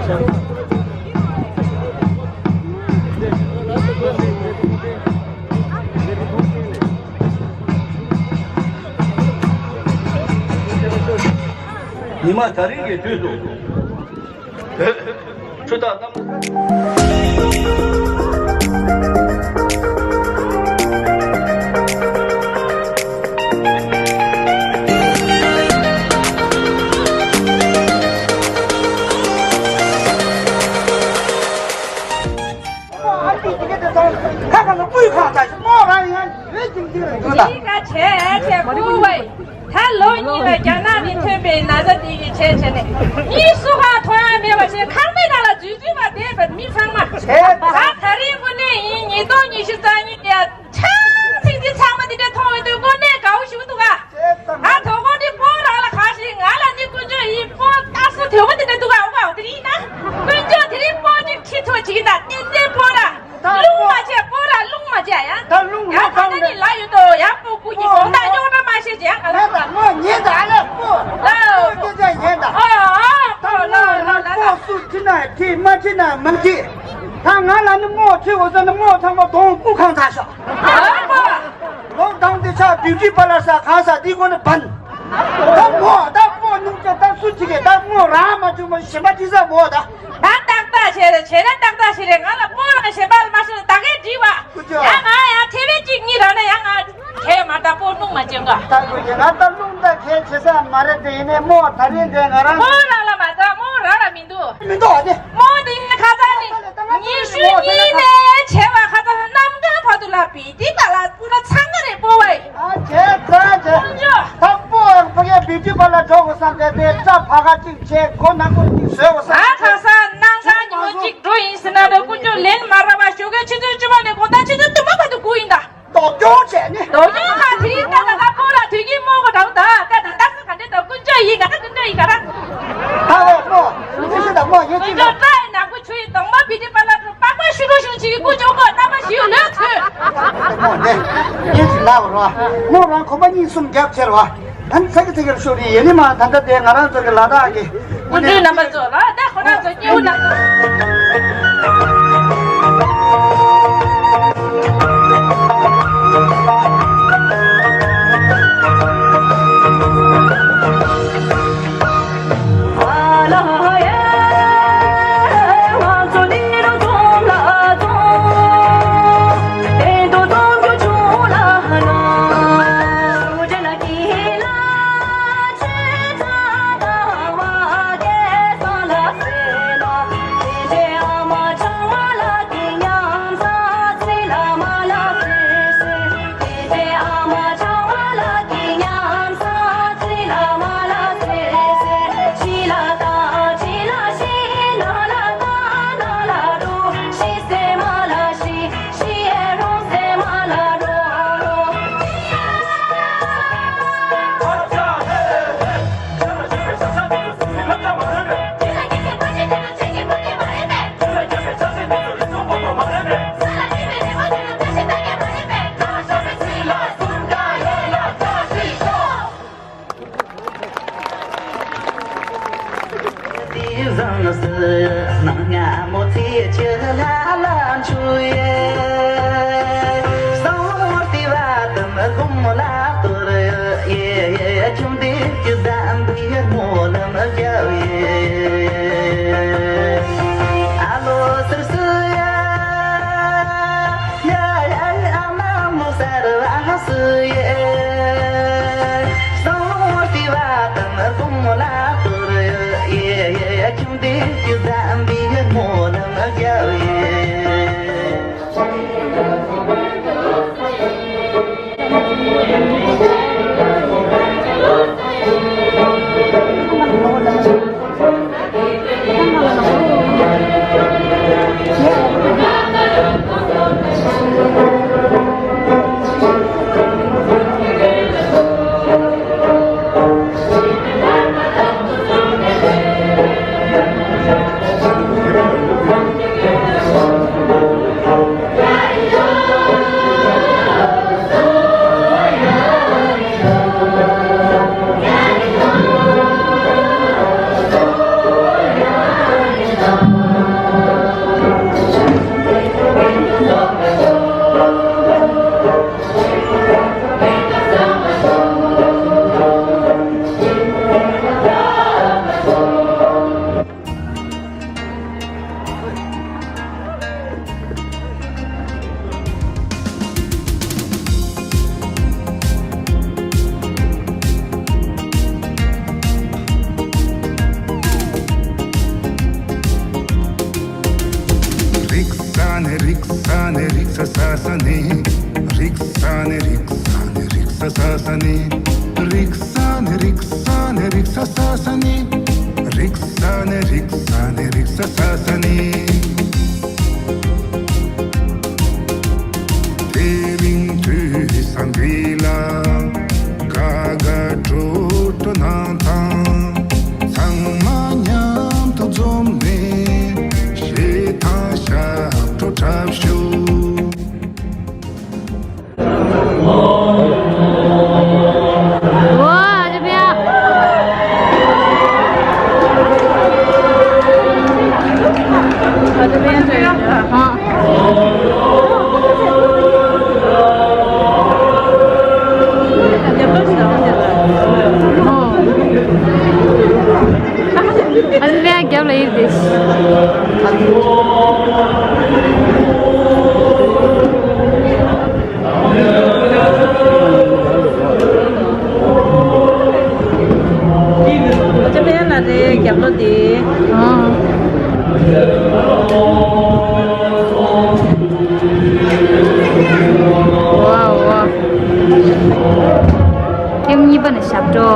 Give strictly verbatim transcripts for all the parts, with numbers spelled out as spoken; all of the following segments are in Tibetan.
ཉི་མ་ད་རིང་གི་དུས་སུ། ཆུ་དང་གནམ། ཁ་ཁ་ལ་སྤུས་ཁ་ད་ཞིག་མོ་རང་ཡང་ཡོད་ཅིག་ཅིག་རེད་འདུག་ད། ཅི་ག་བྱས་བྱས་ཁུ་བའི། ད་ལོ་གཉིས་ལ་རྒྱ་ནག་ནས་ཐོན་པའི་ན་ཚ་དེ་གི་བྱས་བྱས་ནས་གཉིད་སུ་ཧ་ཐོ་ཡ་མེད་པ་བྱས་ཁང་པའི་ནང་ལ་འཛུལ་འཛུལ་བ་བསྡད་པའི་མི་ཚང་མ། ད་ད་རིང་དངོས་གནས་ཡིན། ཉིས་སྟོང་ཉི་ཤུ་རྩ་གཉིས་ལ་ཆང་ཚིག་འདི་ཚང་མ་འདི་འདྲ་མཐོང་ཡོང་དུས་དངོས་གནས་དགའ་བོ་ཞིག་འདུག་ག་ད་དོ་དགོང་འདི་སྤོ་རང་ལ་ག་ཞིག་ང་ལ་ནི་དཀོན་མཆོག་ཡིན། སྤོ་ལྟ་སོ་དོད་པོ་འདི་འདྲ་འདུག་ག་འོ་ག་འོ་དེ་རིང་ཡིན་ན་དཀོན་མཆོག་དེ་རིང་སྤོ་ཅིག་ཁྲི་ཐོག་ཅིག་ཡིན་ད་ཏན་ཏན་སྤོ་ར། ད་རླུང་མ་བྱས་སྤོ་ར་རླུང་མ་བྱས་ཡ། ད་རླུང་ཡ་ལོ་ད་ལྟ་གང་ནི་ལ་ཡོད་དོ་ཡ་སྤོ་སྐུ་གི་དགོང་དག་རྙོག་དྲ་མ་བཤད་ཅེ་ཡ་ག་ལ། ད་ད་ངོ་ཉན་ད་ཨ་ལ་སྤོ། ལ་སྤོ་སྐད་ཆ་ཉན་ད། ཨ་ཨ་སྤོ་ལ་ལ་ལ་ལ། སྤོ་སུ་ཁྲི་ན་ཁྲི་མ་ཁྲི་ན་མ་ཁྲི། ད་ང་ལ་ནི་རྨོ་ཁྲི་འོ་ས་ནི་རྨོ་ཚང་མ་གདོང་སྤུ་ཁང་ཚ་ཤག་ཨ་སྤོ། ལོག་དང་དེ་ཆ་བིའུ་ཊི་པ་ལར་ས་གང་ས་དེ་གོ་ནི་བན། ད་རྨོ་ད་རྨོ་སྣུམ་ཅན་ད་སུ་ཁྲི་གེ་ད་རྨོ་རང་མ་བྱུང་མ་གཞན་པ་ཁྲི་ས་མོ་ད། ད་ཏག་ཏག་བྱས་རེད། བྱས་རེད་ཏག་ཏག་བྱས་རེད། ང་ལ་སྤོ་རང་ཞེ་པ་ལ་མ་ཤོད་ད་གས་འགྲིག་བ། ཀུ་ཅོ། ཡ་ང་ཡ་ཐེ་བའི་གཅིག་གཉིས་རག་ན་ཡ་ང་གས་མ་ད་སྤོ་སྣུམ་མ་བྱེད་ག་ད་ཀུ་ཅོ་ང་ད་རླུང་ད་གས་བྱེད་ས་མ་རེད་དེ་ཡིན་ནའི་རྨོ་ད་རིང་དེ་ང་རང་སྤོ་རང་ལ་མ་ད་རྨོ་རང་ལ་མི་འདུག་མི་འདུག་ཨ་ནི། རྨོ་དེ་ཡིན་ཁ་ཚ་ནི་ཉི་ཤུ་གཉིས་ནས་བྱས་པ་ཁ་ཚ་གནམ་གང་བར་དུ་ལ་བི་ཏི་པ་ལ་སྤུ་ན་ཚང་ག་རེད་སྤོ་བ་ཡིན། ཨ་བྱས་ཙང་བྱས། ཀུ་ཅོ། ད་སྤོ་ཕ་གའི་བི་ཏི་པ་ལ་འགྲོ་དགོས་བསམ་སྟེ་དེ་སྐྲ་ཕ་ག་གཅིག་བྱས་གོ་ནག་པོ་གཅིག་བཟོས་དགོས་བསམ་སྟེ། ཨ་ཁ་ས་ནང་ཁ་ཉི་མ་གཅིག་འགྲོ་ཡིན་ཟེར་ན་རེ་ཀུ་ཅོ་ལེན་མ་ར་བ་ཞོགས་ཀའི་ཆུ་ཚོད་བཅུ་པ་ནས་དགོང་དག་ཆུ་ཚོད་བདུན་པ་བར་དུ་སྒུག་ཡིན་ད། ལྡོག་སྐྱོང་བྱས་ནས། ལྡོག་སྐྱོང་ཁ་དེ་རིང་ལྟ་ད་ད་ཁོ་ར་དུས་ཀྱི་རྨོ་གོ་འདྲ་བོ་ད་ད་ད་ད་ས་ག་འདྲེ་ད་ཀུ་ཅོ་ཡིན་ག་ད་ཀུ་ཅོ་ཡིན་ག་ད། ད་ལོ་རྨོ། ཅི་ཞིག་ད་རྨོ་ཡོད་ཀུ་ཅི་ཅོ་ལ། ད་ཡིན་ན་ཀུ་ཆུ་ཡི་གདོང་མ་བི་ཏི་པ་ལ་ཀྲུ་པགས་པ་ཤུ་རུ་ཤུ་ཅིག་གི་ཀུ་ཅོ་གོ་རྣམ་པ་ཞིག་ལོས་ཐོས། རྨོ་ནས་ཡིན་ཞིག་ལ་བར་བ་རྨོ་རང་གོམ་པ་གཉིས་གསུམ་རྒྱབ་ཁྱེར་བ། ཨ་ནི་ཚ་གི་ཚ་གི་རུ་ཤོར་རེད། ཡེ་ནི་མ་ད་ལྟ་དེ་ང་རང་ཚོ་གི་ལ་དྭགས་ཀྱི་སྐུ་མགྲོན་རྣམ་པ་ཚོ་ལ་ད་ཁོ་རང་ཚོ་སྐྱེ་བོ་རྣམ་པ། རིག་ས་ནི་རིག་ས་ནི་རིག་ས་ནི་རིག་ས་ས་ས་ནི། རིག་ས་ནི་རིག་ས་ནི་རིག་ས་ས་ས་ནི། རིག་ས་ནི་རིག་ས་ནི་རིག་ས་ས་ས་ནི། དེ་རིང་དུས་བཟང་འདི་ལ་དགའ་དགའ་སྤྲོ་སྤྲོ་གནང་དང་། ཚང་མ་མཉམ་དུ་འཛོམས་ནས་བཤད་དང་ཞབས་བྲོ་འཁྲབ་ཤོག་ཝ། ཨ་ཅེ་པེ་ཡ། ཨ་ཅེ་པེ་ཡ། ཨ། ཨ་ཅེ་པེ་ཡ་རྒྱབ་ལ་ཡིར་དེ། ཨ་ཅེ་པེ་ཡ་ལ་རེད་རྒྱབ་ལོགས་དེ། ཨ། ཝའོ་ཝའོ། ཐེངས་གཉིས་པ་ནས་ཞབས་བྲོ།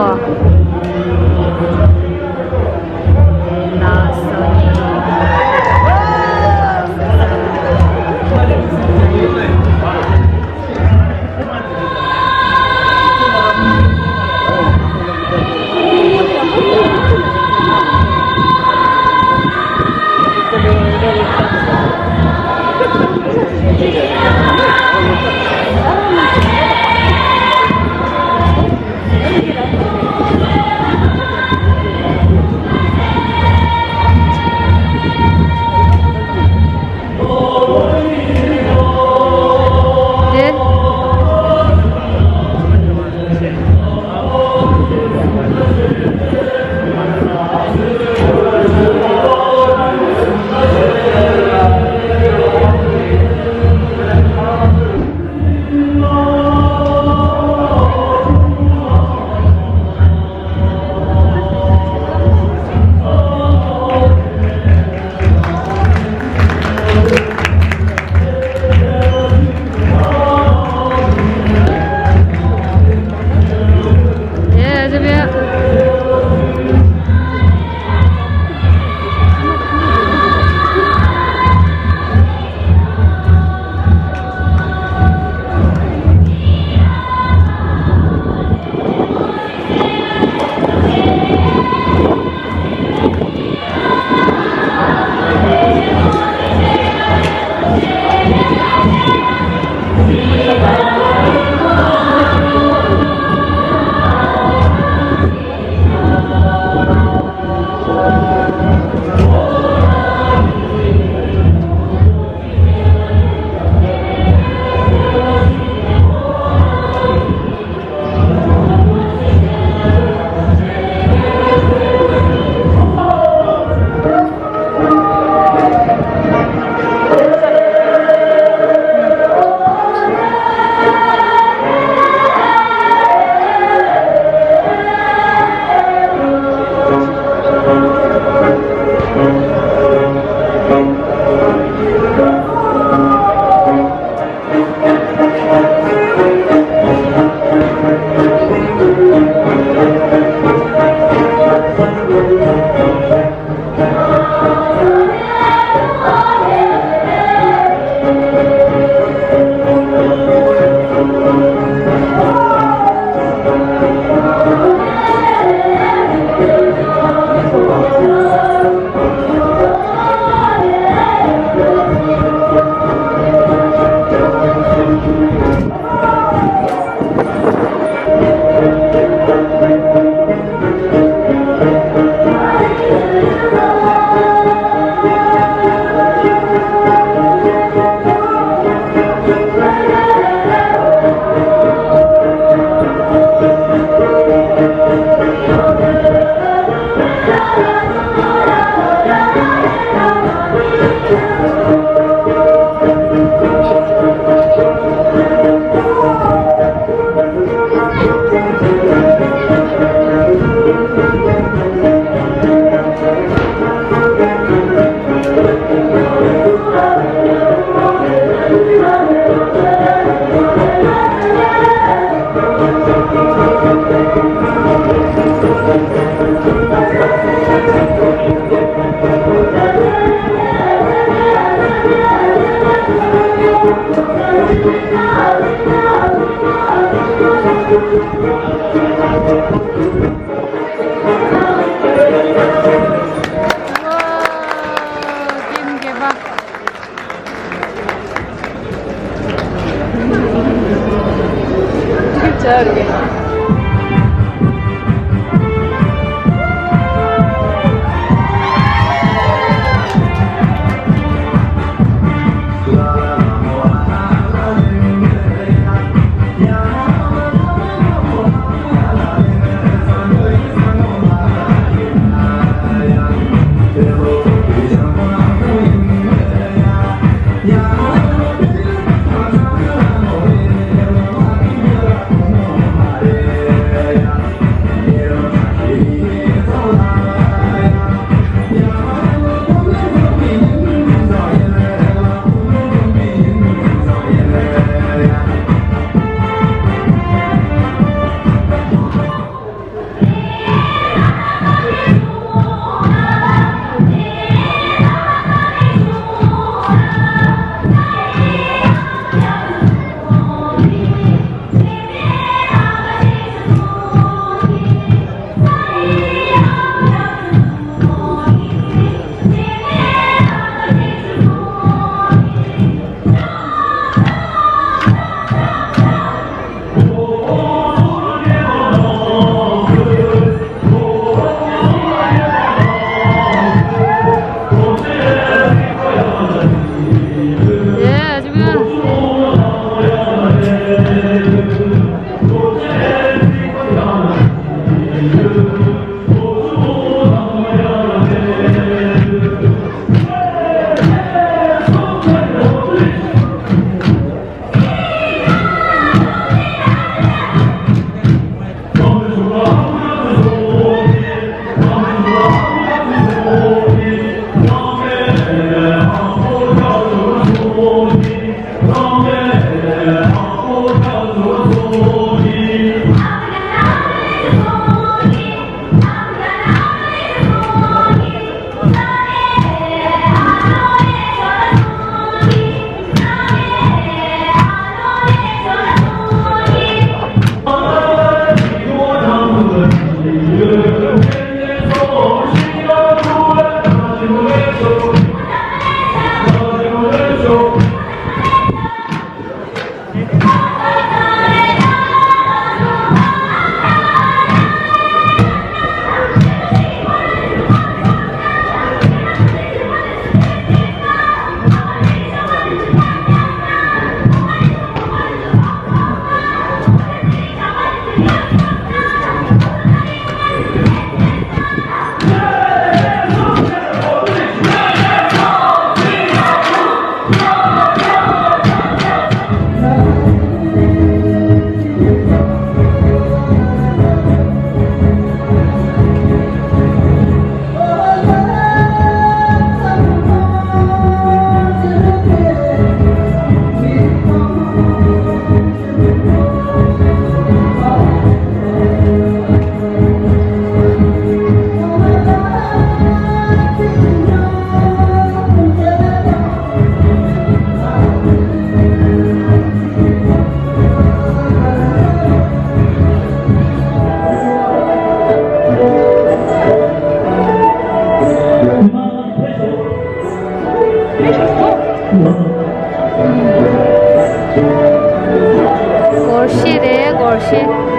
སྒོར་གཞས་རེད། སྒོར་གཞས།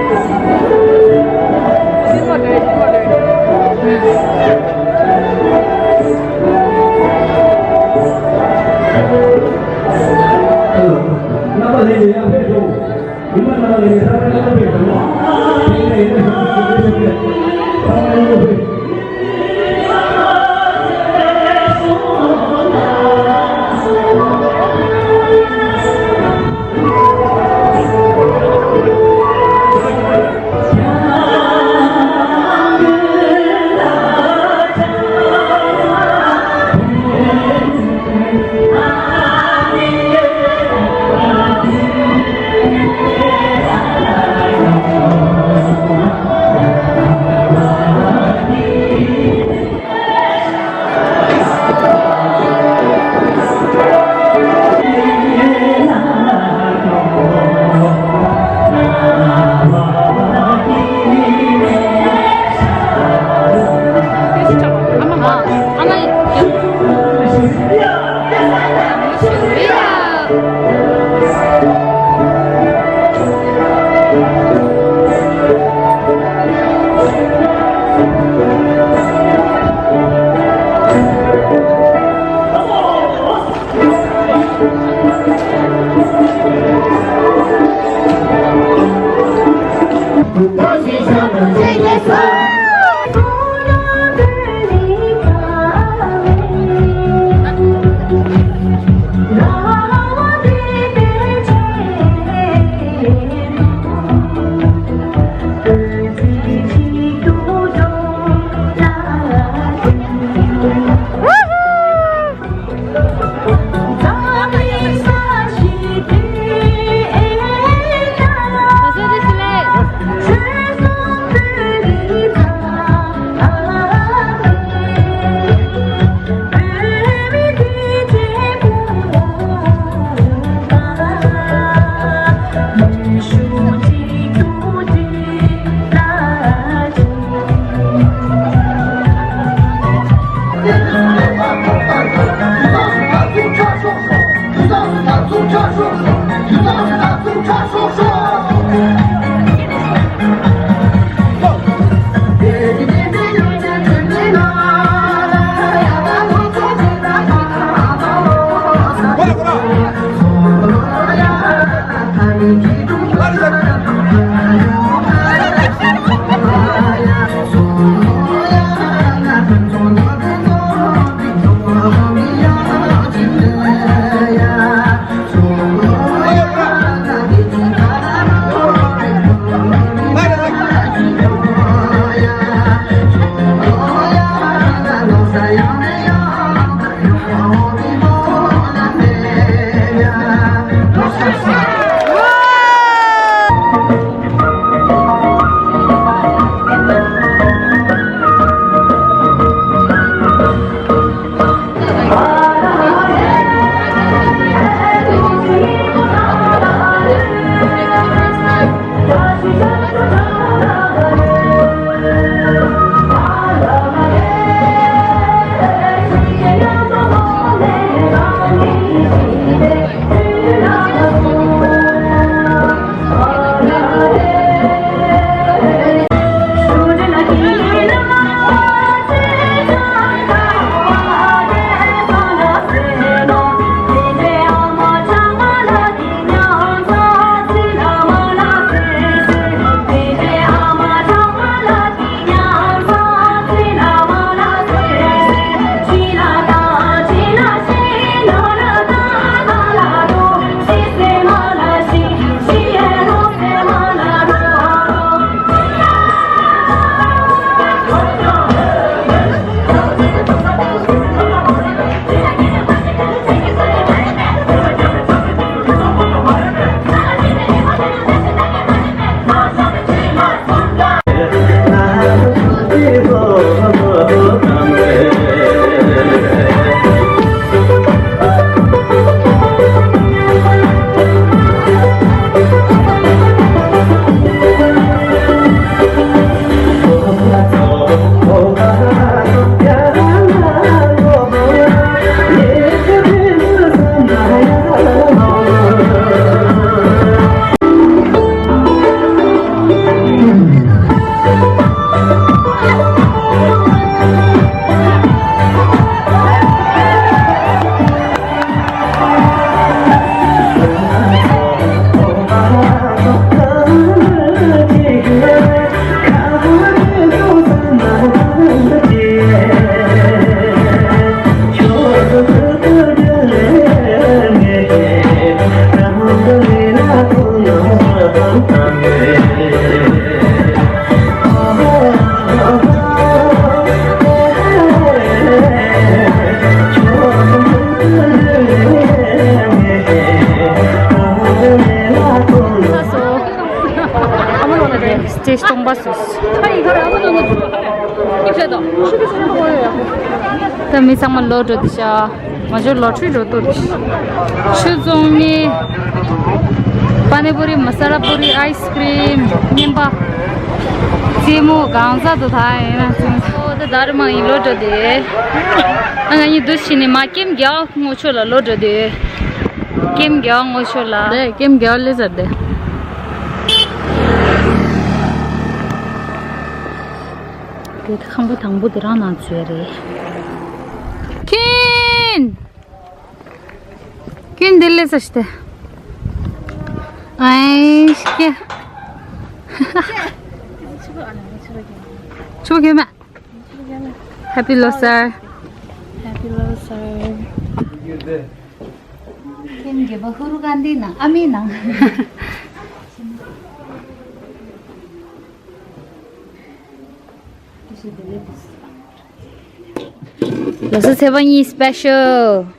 ད་མི་ཚང་མ་ལོག་འགྲོ་དུས་ཤག་ང་ཚོ་ལོ་ཊ་རི་འགྲོ་ཐུབ། ཆུ་བཙོང་མི། པ་ནི་པུ་རི། མ་ས་ལ་པུ་རི། ཨའི་སི་ཀྲིམ། རྔན་པ། རྩེད་མོ་གང་ཟག་ཏུ་ད་ཡིན་ན་ཚོང་། ཨོ་ད་ད་རུ་མང་ཡིན་ལོག་འགྲོ་དེ། ཨ་ང་གཉིས་འདུ་ཕྱིན་ནས་མ་ཀེམ་རྒྱག་ངོ་ཆོ་ལ་ལོག་འགྲོ་དེ། ཀེམ་རྒྱག་ངོ་ཆོ་ལ། དེ་ཀེམ་རྒྱག་ལེ་ཟེར་དེ། དེ་ཁང་པ་དང་པོ་དེ་རང་ནང་ཚུད་རེད། ཁྱིན། ཁྱིན་འདི་ལས་ས་ཤི་ཏེ། ཨའི་ཤི་ཀེ། ཆུ་གེ་མ། Happy Losar. Happy Losar. ཁྱིན་གེ་བ་ཧུ་རུ་ག་འདི་ན་ཨ་མི་ན། ལོ་སོ་ཚེས་པ་གཉིས་སི་པེ་ཤལ།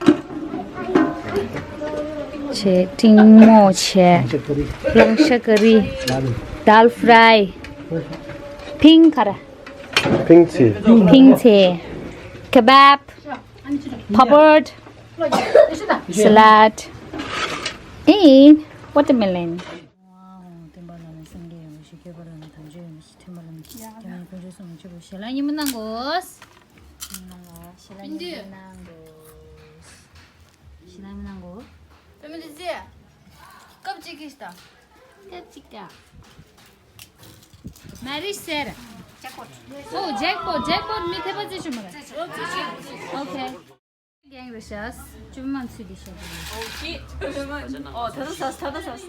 ཆེ་ཏིང་མོ་ཆེ། གླང་ཤ་ཀ་རི། དཱལ་ཕ་རའི། ཕིང་ཁ་ར། ཕིང་ཚི། ཕིང་ཚི། ཁེ་བབ། ཕ་པོཌ། སེ་ལད། ཨེ། ཝ་ཊར་མེ་ལོན། ཝའོ། སྟོན་པ་བླ་མེད་སངས་རྒྱས་ཡོངས་བཞུགས། སྐྱོབ་པ་བླ་མེད་དམ་ཆོས་ཡོངས་བཞུགས། མཁྱེན་པ་བླ་མེད་ཞི་བ་ལྷ་མོ་དཀོན་མཆོག་གསུམ་མཆོད་པའི་ཞལ་ལག་ཉིན་མོ་གནང་དགོས། ཉིན་མོ་གནང་དགོས། ཞལ་ལག་ཉིན་མོ་གནང་དགོས། ཞལ་ལག་ཉིན་མོ་གནང་དགོས། བུད་མེད་དེ་ཚེ། སྐབས་གཅིག་གིས་ད། སྐབས་གཅིག་ཀ། མ་རི་སེར། ཇེག་པོཊ། ཨོ་ཇེག་པོཊ། ཇེག་པོཊ་མི་ཐེ་པ་ཙི་ཆུ་མ་རེད། ཨོ་ཁེ། རྒན་རེད་ཤག་ཅུང་མ་ཚུད་དེ་ཤག་ཨོ་ད་ད་ས་ས་ད་ས་ས།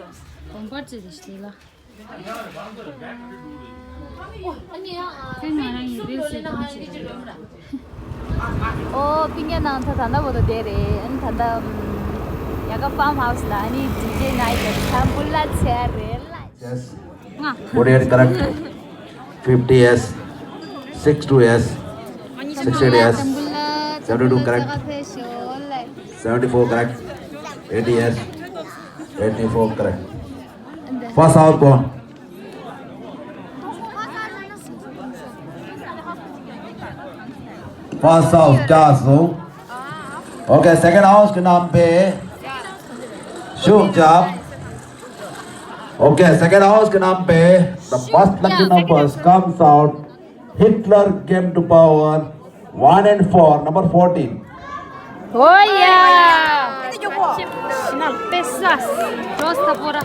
གོམ་པར་ཚུད་དེ་ཤག་ལ། ཨོ་ཨ་ནི་ཡ། ཁྱོད་ང་རང་ཡི་རིལ་སི་བཏང་ཤེས་རེད། ཨོ་པིང་ཡ་ནང་ད་ད་ད་བོ་ད་དེ་རེད། ཨ་ནི་ད་ད་ཡ་ག་ཕཱམ་ཧའུ་སི་ལ་ཨ་ནི་ཌི་ཇེ་ནའི་ཊི་ལ་ད་འབུལ་ལ་ཚེ་རེད་ལ། Yes. ང་། forty-eight correct. fifty yes. sixty-two yes. sixty-eight yes. seventy-two correct. seventy-four correct. eighty yes. eighty-four correct. First house कौन? First house क्या सो? Okay, second house के नाम पे शुभ जाप। Okay, second house के नाम पे the first lucky numbers comes out. Hitler came to power. One and four, number fourteen. Oh yeah. Просто пора.